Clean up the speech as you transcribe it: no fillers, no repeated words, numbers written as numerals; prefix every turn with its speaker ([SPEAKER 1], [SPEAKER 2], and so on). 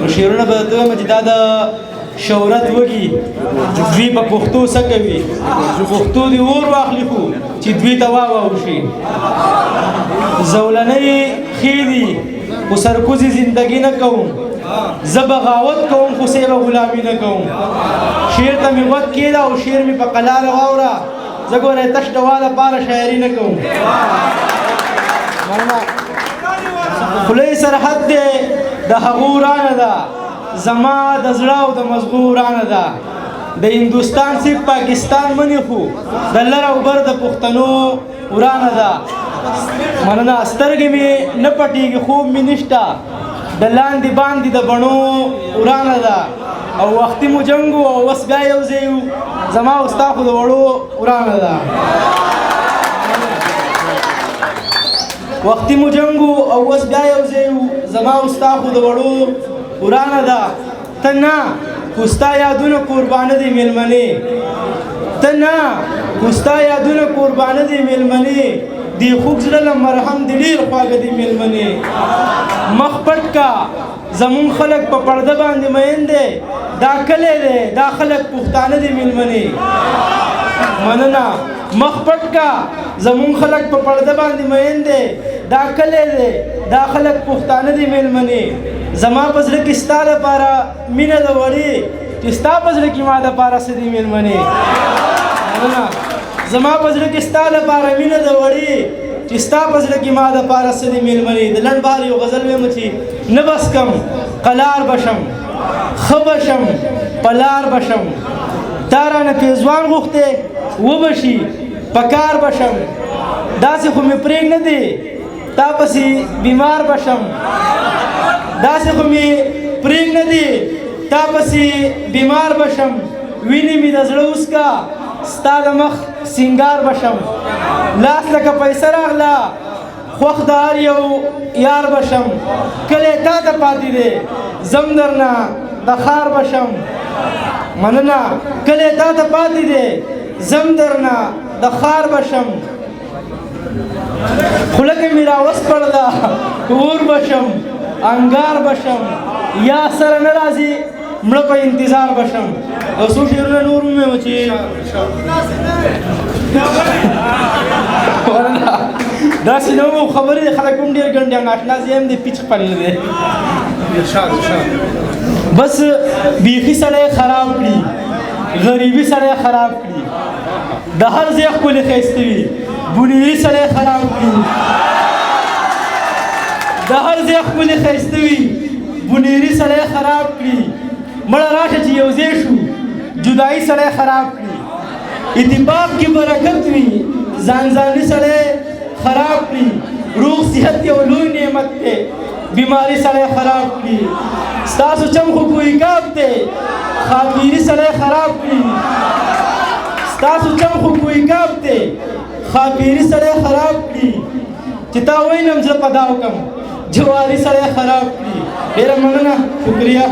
[SPEAKER 1] نو شعرونه به درته وایم چې دا د شهرت وږي دوی په پښتو څه کوي، پښتو دې اور واخلي خو چې دوی ته وا وا وشي. زولنۍ ښې دي خو سرکوزي زندګي نه کوم، زه بغاوت کوم خو سیبه غلامي نه کوم. شعر ته مې غوږ کېده او شعر مې په قلاره واوره، زه ګوره تش د وا لپاره شاعري نه کوم. مننه. خولۍ سرحد دی د هغو ورانه ده، زما د زړه او د مزغو ورانه ده. د هندوستان سیک پاکستان مني خو د لر او بر د پښتنو ورانه ده. مننه. سترګې مې نه پټېږي، خوب مې نشته، د لاندې باندې د بڼو ورانه ده. او وختي مو جنګ و او اوس بیا یو ځای یو، زما او ستا خو د وړو ورانه ده. وختي مو جنګ و او اوس بیا یو ځای یو، زما او ستا خو د وړو ورانه ده. ته نه خو ستا یادونه قربانه دي مېلمنې، ته نه خو ستا یادونه قربانه دي مېلمنې، دې خوږ زړه له مرهم دې ډېر خواږه دي مېلمنې. مخ پټ کا زمونږ خلک په پرده باندې مین دی، دا کلی دی دا خلک پښتانه دي مېلمنې. مننه. مخ پټ کا زمونږ خلک په پرده باندې مین دی، دا کلی دی دا خلک پښتانه دي مېلمنې. زما په زړه کې ستا لپاره مینه ده وړې، چې ستا په زړه کې ما دپاره څه دي مېلمنې. مننه. زما په زړه کې ستا لپاره مینه ده وړې، چې ستا په زړه کې ما دپاره څه دي مېلمنې. د لنډ بار یو غزل وایم چې نه بس کم قلار به شم، ښه به شم پلار به شم، تا رانه پیزوان غوښتی وبه شي په کار به شم، داسې خو مې پرېږ نه دی تا پسې بیمار به شم، داسې خو مې پرېږ نه دی تا پسې بیمار به شم، وینې مې د زړه وڅکه ستا د مخ سینګار به شم، لاس لکه پیسه راغله خوښ د هر یو یار به شم، کلی تا ته پاتې دی ځم درنه د ښار به شم. مننه. کلی تا ته پاتې دی ځم درنه د ښار به شم، خوله کې مې راوسپړله اور به شم، انګار به شم، یا سره نه راځي مړه په انتظار به شم. یو څو شعرونه نور ووایم چې داسې نه وو خبرې دي، خلک هم ډېر ګنډي او ناشنا ځای هم دی، پیچ خپل نه دی. بس بیخي سړی خراب کړي، غریبي سړی خراب کړي، د هر ځای ښکلي ښایسته وي، بونیري سړی خراب کړي، د هر ځای ښکلي ښایسته وي، بونیري سړی خراب کړي، مړه راشه چې یو ځای شو، جدایي سړی خراب کړي، اتفاق کې برکت وي، ځان ځاني سړی خراب کړي، روغ صحت یو لوی نعمت دی، بیماری سړی خراب کړي، ستاسو چم خو کوی کاف دی، خاپیري سړی خراب کړي، ستاسو چم خو کوی کاف دی، خاپیري سړی خراب کړي، چې تا وینم زړه په داو کم، جواري سړی خراب کړي. ډېره مننه، شکریه.